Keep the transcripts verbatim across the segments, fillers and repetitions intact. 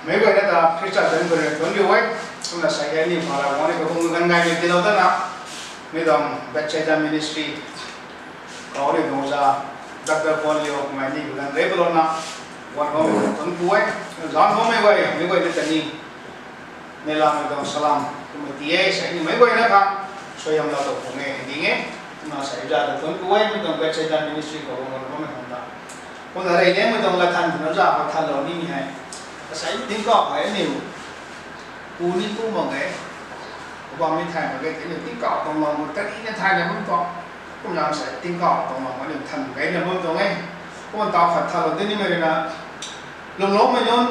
Meic guayna ta Khrista zanc khou rui thuanc riu e. Kumna sa e, aniu pha Ravguangc ni kakhung ganv gaymei tiilou datna, mi tuang Bethsaida Ministry khou aniu tuang oja Doctor Paul Liu mei ni ganv rei palouna, guan bammei tuang thuanc ku e. Zanc bammei guay, meic guayna ta ni neihlamei tuang salam kumna ti e. Sa e, aniu meic guayna kha suaihiamlou tuang pung e ding e. Kumna sa e, oja ta thuanc ku e, mi tuang Bethsaida Ministry khou guang bammei khang ta. Kumna rey liangmei tuang lat than twna oja khou thanlou nimei hei, asei tingkauh hei aniu pu ni pu mak ge, bammei thay mak ge, aniu tingkauh tuang lam khou tarina thayna bam tuang. Kumna sa e, tingkauh tuang lam khou aniu than gayna bam tuang e. Kumna taw khat thanlou di nimei rui na, lwmloumei nunc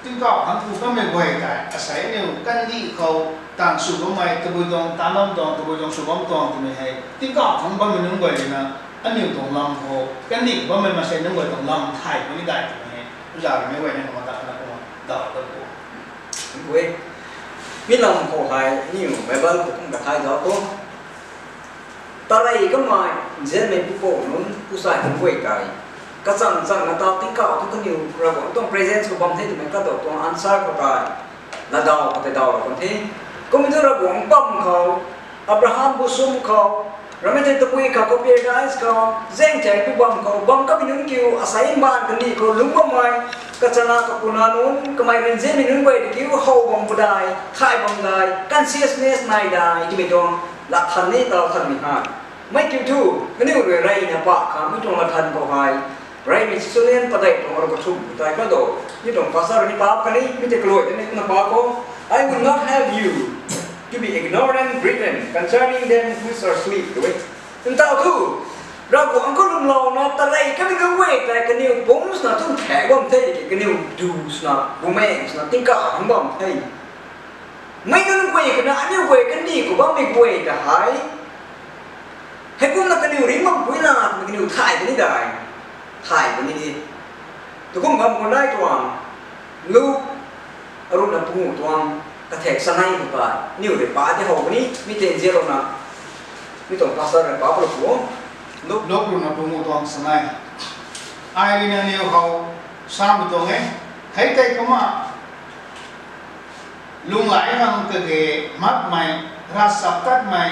tingkauh thangc ku kanmei guay tei asei aniu kandih khou taanv sw bammei, tabui tuang taanv bam tuang, tabui tuang sw bam tuang twmei hei tingkauh thangc bammei nunc guay rui na, aniu tuang lam khou kandih bammei maansei nunc guay tuang lam thay puni dai twmei hei, oja rui meic guayna khou ta na kumna daw dat tu. Wi, mi lam khou hei aniu Bible khou kum kathay zauc tu. Tarey kamei nzianmei pupouc nunc, pusai nunc guay tei, kachang changna taw tingkauh thu kaniw Ravguangc tuang presence khou bam the twmei kadaw tuang answer khou tei, ladaw khou tei dawlou kan the. Kumna thu Ravguangc bam khou, Abraham bu sum khou, rammei tei tabui kha khou, paradise khou, zaeng thei pu bam khou bam kamei nunc kiu asei mbaanv kandih khou lungc bammei, kachana kapuna nunc, kamei rui nzianmei nunc guay kiu how bam padai, thay bam dai, consciousness nai dai twmei tuang lat than ni taw thanmei hei. Mei kiu thu, kaniw rui reyna pa khang mi tuang lat than khou hei, reymei Thessalonian padeih tuang aru kathumh tei kadaw, mi tuang pastor ni pa kani, mi tei kaluai tei ni kumna pa khou, I would not have you to be ignorant, brethren, concerning them which are asleep, tw e. Ntaw thu, Ravguangc khou lwmlouna tarey kamei nunc guay tei kaniw pumc swna thun thak bam the ki, kaniw du swna bumaeng swna tingkauh thangc bam the. Mei nunc guay khou na aniu guay kandih khou bammei guay ta hei, heikumna kaniw ringc bampui na twmei kaniw thay puni dai, thay puni de. Tukum bam khou nai tuang, Luk, aruna pungu tuang, kathek sanei khou tei aniu rui pa di how puni, mi tei nzianlouna, mi tuang pastor rui pa palou pu. Luk, Luk runa pungu tuang sanei. Ai rui na aniu khou samei tuang e, hei tei kumna lunghlaic khang kage makmei, ravchaptatmei,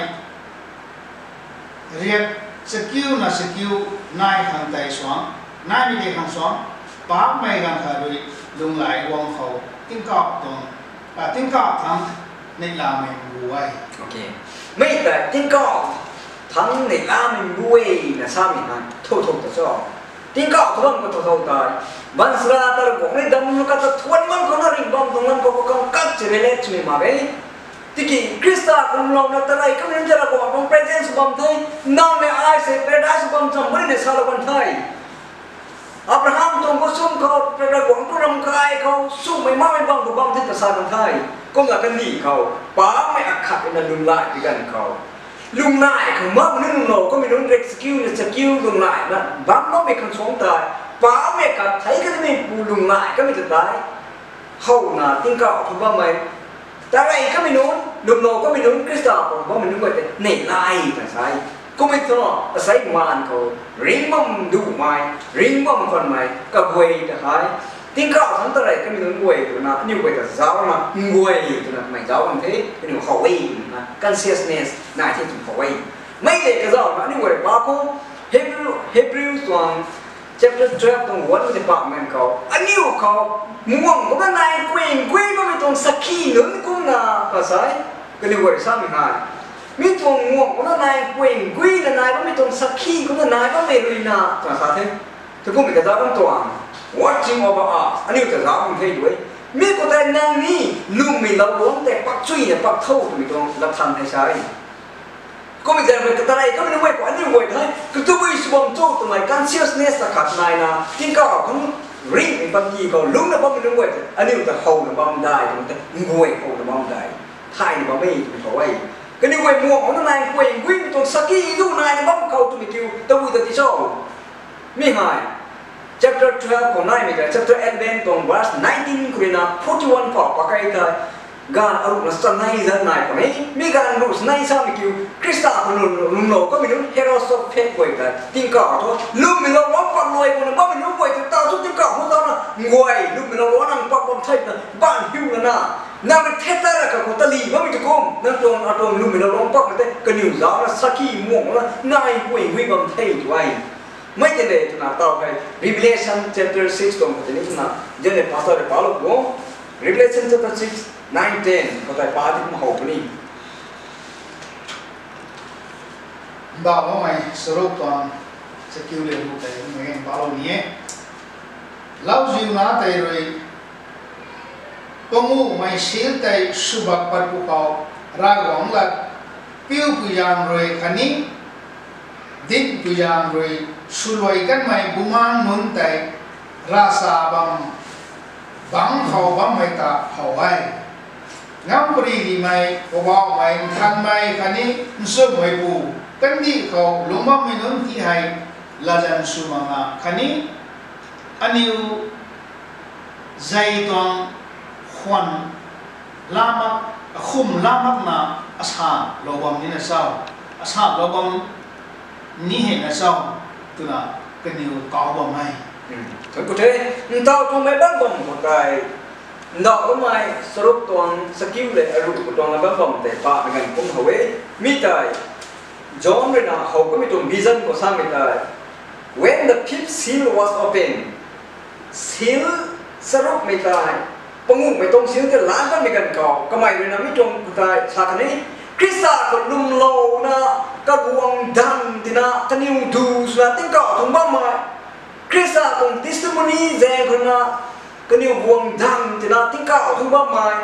riak chakiuna chakiu nai khang tei suang, naimei tei khang suang, paapcmei ganv khat rui lunghlaic guang khou tingkauh tuang, a, tingkauh thangc neihlamei bu e. Mei tei tingkauh thangc neihlamei bu e na samei hei thow thow ta cho. Tingkauh thu bam khou thow thow tei, baanchara ta Ravguangc ni damna kata thuan bam khou na ringh bam tuang lam khou khang kak chi relate swmei mak e. Tiki Khrista khou lwmlouna tarey kamei nunc ta Ravguangc tuang presence bam the, nang le ai se paradise bam cham puni na salou kan the. Abraham tuang khou sum khou, Ravguangc tuang ramhkai khou sumei makmei bam khou bam the ta sa kan the. Kumna kandih khou, paapcmei akhat na lunghlaic pi ganv khou, lunghlaic khou makmei nunc lunghlou kamei nunc riak chakiuna chakiu lunghlaic na bam makmei khang suang tei, paapcmei khat thei kanimei pu lunghlaic kamei ta tei, howna tingkauh khou bammei, tarey kamei nunc, lwmlou kamei nunc, Khrista khou bammei nunc guay tei neihlaic kan sa e. Kummei thu, asei mbaanv khou ringc bam dumei, ringc bam khwanmei kaguay ta hei, tingkauh thangc tarey kamei nunc guay twna aniu guay ta zaucna nguay twna mei zauc kan the, aniu how e twna consciousness nai the twna how e. Mei tei kazauhna aniu guay pa khou, Hebrew, Hebrew tuang chapter twelve tuang one tei pak man khou, aniu khou muang kumna nai kuing gui bammei tuang sakhi nunc kumna ka sa e, kaniw guay samei hei. Mi tuang muang kumna nai kuing guina nai bammei tuang sakhi kumna nai bammei rui na twna sa the. Tukumhmei ta zauc kan tuang, watching over us, aniu ta zauc kan the tu e. Mi khou tei nang ni lwmmei lau luangc tei pak chuina pak thow twmei tuang lat than hei sa e. Kummei zaeng rui katarey kamei nunc guay khou aniu guay tei, katubui sw bam cho twmei consciousness ta khat naina, tingkauh khang ringhmei panty khou lungcna bammei nunc guay tei, aniu ta howna bam dai twmei tei, nguay howna bam dai, thayna bam e twmei khou e. Kaniw guay muang khou na nai kuing guimei tuang sakhi du naina bam khou twmei kiu tabui ta ti cho. Mi hei, chapter twelve khou naimei ta, chapter eleven tuang verse nineteen khou rui na forty-one phou pakai tei, ganv aruna chanei zat nai khou ni, mi ganv ruh chanei samei kiu, Khrista khou lwm, lwmlou kamei nunc heroes of faith guay tei, tingkauh thu, lwmmei lou bam pat luai khou na bammei nunc guay tei, taw thu tingkauh khou zaucna, Nguay, lwmmei lou lou nang pak bam the na, ban hiu na na. Nang rui the ta ra ka khou tali bammei tu kum, nang tuang, atuang lwmmei lou lou pak na the, kaniw zauc na saki muang na, nai hui hui bam the tu ai. Mei te le twna tau hei, Revelation chapter six tuang khou tei ni twna, John le pastor rui pa lou bo. Revelation chapter six, nine, ten, khou tei pa di kum how puni. Ndauhloumei charuk tuang, chakiu le ru tei mei pa lou ni e. Lauziu na tei rui, panguhmei sil tei swbak pat pwkhou, Ravguangc lat, piu pui zaeng rui khatni, dinc pui zaeng rui, swluai kanmei bumaengc nunc tei, ravsa bam, bangc khou bammei ta how e. Ngam pari rimei, Poubauhmei, Nthanmei khatni, Nchumhmeipu, kandih khou lungc bammei nunc ti hei, latzan sw mak na khatni, aniw zei tuang khwan la mak, akhum la makna asan lou bam nina cho, asan lou bam ni hei na cho, twna kaniw kau bam e. Thun khou the, ntau tuangmei bam bam khou tei, ndauhloumei charuk tuang, chakiu le aru khou tuang bam bam tei pa na ganv kum how e. Mi tei, John rui na how kamei tuang vision khou samei tei, When the fifth seal was opened, seal charukmei tei, panguhmei tuang seal tei lan kanmei ganv khou, kamei rui na mi tuang khou tei sa kan e, Khrista khou lwmlouna, kaguang dang tina, kaniw du swna tingkauh tuang bammei, Khrista tuang testimony zaeng khou na, kaniw guang dang tina tingkauh tuang bammei,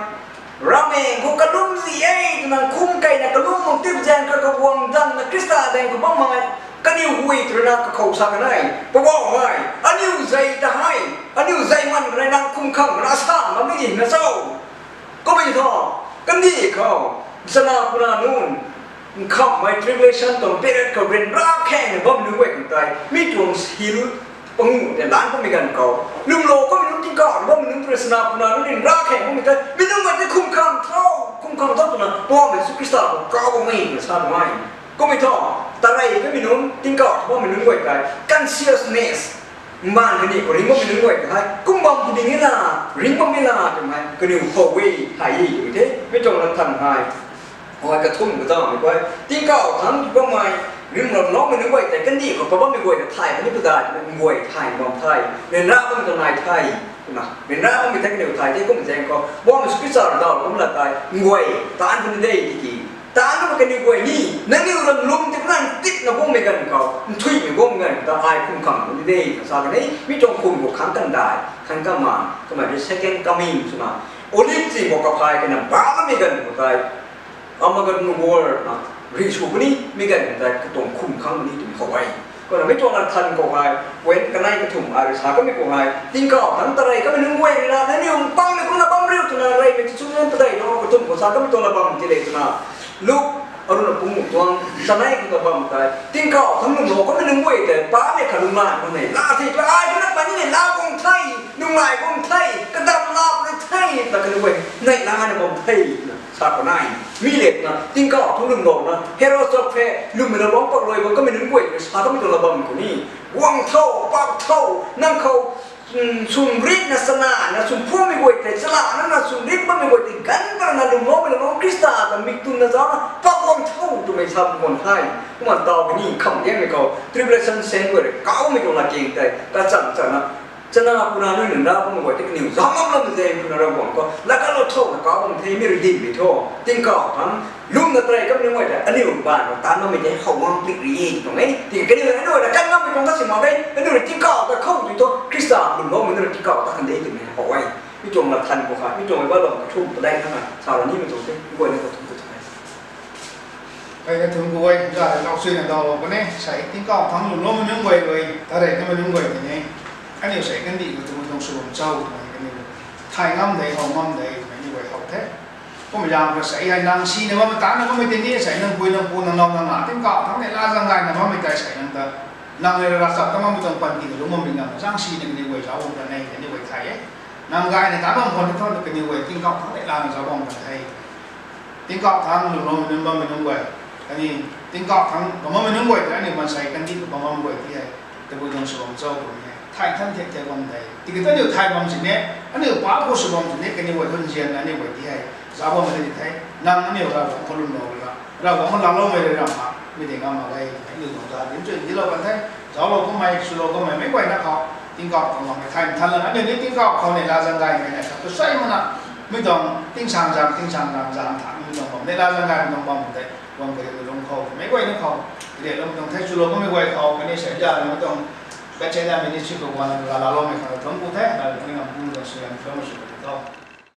ravmaengc khou kalum zi e twna khum keyna kalum mang tip zaeng khou kaguang dang na Khrista zaeng khou bammei, kaniw hui twna kakhou sa kan e, Poubauhmei, aniw zei ta hei, aniw zei man rui nang khum khang na sa bammei di na cho. Kummei thu, kandih khou, chana puna nunc, nkhamhmei tribulation tuang period khou ryanra khang bam nunc guay kan tei, mi tuang seal panguh tei lan bammei ganv khou, lwmlou kamei nunc tingkauh bammei nunc twna chana puna nunc ryanra khang bammei tei, mi nunc guay tei khum khang tho, khum khang tho twna Poubauhmei Jisu Khrista khou kau bammei twna sa bammei. Kummei thu, tarei kamei nunc tingkauh bammei nunc guay tei, consciousness, mbaanv kani khou ringc bammei nunc guay tei, kum bam pu ding e la, ringc bam e la twmei kaniw how e, thay e twmei the, mi tuang lat than hei. Hei kathumh kazauhmei guay, tingkauh thangc bammei, ryanraloumei nunc guay tei, kandih khou pat bammei guay ta thay kani pu dai, nguay thay bam the, ryanra bammei ta nai the, twna ryanra bammei tei kaniw thay the, kum zaeng khou Poubauhmei Jisu Khrista rui daw kum lat tei, nguay taanc kani de tiki, taanc na kaniw guay ni, nangniw ram lum tei nang tipna guangmei ganv khou, nthuihmei guangmei ganv ta ai khum khang kani de twna sa kan e, mi tuang khum khou khang kandai, khang kamang, kamei rui second coming swna, Olive ching khou kaphay kana bammei ganv khou tei, Armageddon war na, rih sw puni, mi ganv khou tei katuang khum khang puni twmei how e. Kumna mi tuang lat than khou hei, point kanei kathumh ai rui sa kamei khou hei, tingkauh thangc tarei kamei nunc guay rui na, nangniw mpangmei kumna bam riu twna reymei ti chungnunc padeih tho, kathumh khou sa kamei tuang lat bam ti le twna, Luk, aruna panguh tuang, chanei khou ta bam tei, tingkauh thangc lwmlou kamei nunc guay tei, pamei kha lunghlaic khou nei la the, ai twna puni nei la guang the, lunghlaic guang the, kadam lap rui the, ta kaniw guay, nei lana bam the, twna sa khou nai. Mi le twna, tingkauh thangc lwmlouna, Herod chaphe, lwmmei lou lou pak luai bam kamei nunc guay tei, sa kamei tuang lat bam khou ni, guang tho, pak tho, nang khou, swm ritna chana, na swm phuammei guay tei, chalana, na swm rit bammei guay tei, ganv karna lwmloumei lou lou Khrista ta mik twna zaucna, pak guang tho twmei sa bam khwan the. Kumna tau kani kham liangmei khou, tribulation saint guay rui kaumei tuang latkaeng tei, kachang chana, chana puna nunc ryanra bammei guay tei kaniw zauc ngam lam zaeng twna Ravguangc khou, lat kalou tho na kau bam the, mi rui dinmei thu, tingkauh thangc, lwmna tarei kamei nunc guay tei, aniw baanv khou taanc bammei tei how guang pik ri e, tuang e. Tiki kaniw rui aniu rui kan ngammei tuang ta si mak e, aniu rui tingkauh ta khou tui thu, Khrista lwmloumei nunc rui tingkauh ta kan de twmei how e. Mi tuang lat than khou kha, mi tuang e ba lou kathumh padeih thangc na, sa la nimei tuang the, mi guayna kathumh khou tei. Kei kathumh khou e, za rui tau suina dawlou kan e, sei tingkauh thangc lwmloumei nunc guay rui, tarei kamei nunc guay tei ni, aniu sei kandih khou tumei tuang sw bam cho twmei kaniw thay ngam de, how ngam de twmei ni guay how the. Kummei zaeng khou sei hei nang sina bammei taanna bammei tei ni sei nang pui nang pu nang now nang na tingkauh thangc neihla zaeng gayna bammei tei sei nang ta, nang rui ravchap ta bammei tuang panty na lungc bammei nang zaeng sina kaniw guay zauc bam kan e, kaniw guay thay e. Nang gayna taanc bam khwan ni thu kaniw guay tingkauh thangc neihlana zauc bam kan the. Tingkauh thangc lwmloumei nunc bammei nunc guay, khatni tingkauh thangc bam bammei nunc guay tei aniu maansei kandih khou bam bammei guay ti hei, tabui tuang sw bam cho twmei hei. Thay than the the bam de. Tiki aniu thay bam sini, aniu pa khou sw bam sini, kaniw guay thun zian, aniu guay ti hei zauc bammei tei di the. Nang aniu Ravguangc khou lwmlou ra, Ravguangc khou laaloumei rui ramh mak, mi ding ngam mak ge. Aniu tuang zat dinc chuy dilou kan the. Zauclou kummei, swlou kummei, meic guayna khou tingkauh tuang lammei thay than lana, aniu ni tingkauh khou neihla zaeng gaymei na sa tu sei mana, mi tuang tingsaengzaeng, tingsaengzaeng zaeng tha, mi tuang bam, neihla zaeng gaymei tuang bam tei, bam kariumei lungc khou, meic guayna khou, riaklou tuang the, swlou kummei guay khou, kaniw sei zat mei tuang, kachena ministry khou guangna laalou mei khang thungc ku the, na ni ngam ku tuang sw lam tuang sw ku tho.